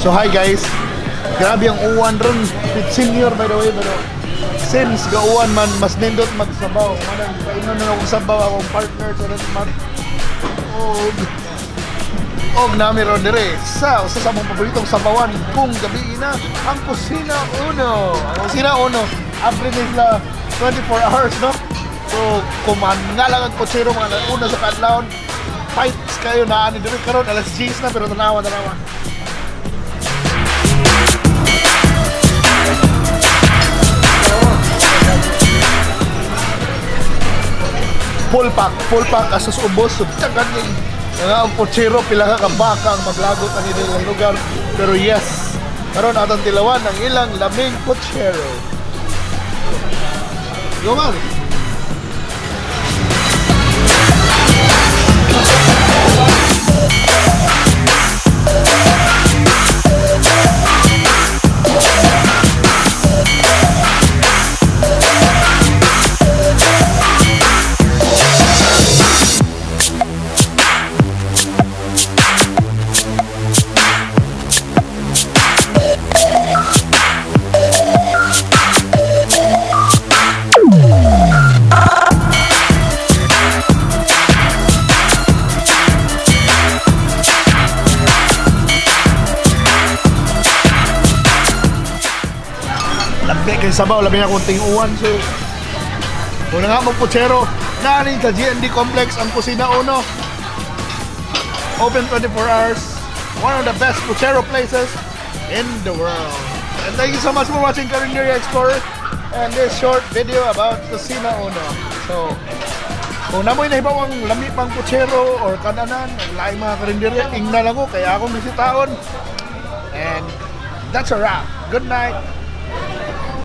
So hi guys, grabe ang uwan ron. Senior by the way, pero since gauwan man, mas nindot magsabaw. Manang painon na akong sabaw akong partner sa rin man. Og nami ron dire sa usa sa among paboritong sabawan kung gabi na, ang Kusina Uno. Ang Kusina Uno, abri nila 24 hours, no? So, kung nga lang ang kutsero mga una sa kaadlawon, fights kayo na ani dire karon alas 10 na, pero tanawa tanawa. Full pack asas ubos, so tagan ni nga ang putsero, pila ka kabaka ang maglagot ang ilang lugar. Pero yes, karon atong tilawan ang ilang laming putsero. Go man. Kay sabaw, labi na kung tinguan. So, una nga mo putsero, naanin sa GND Complex ang Kusina Uno. Open 24 hours. One of the best puchero places in the world. And thank you so much for watching Carinderia Explorer and this short video about Kusina Uno. So, kung namoy nahibaw ang lami pang puchero or kananan, laing mga karinderya, ingna lang ko, kaya akong bisitaon. And that's a wrap. Good night.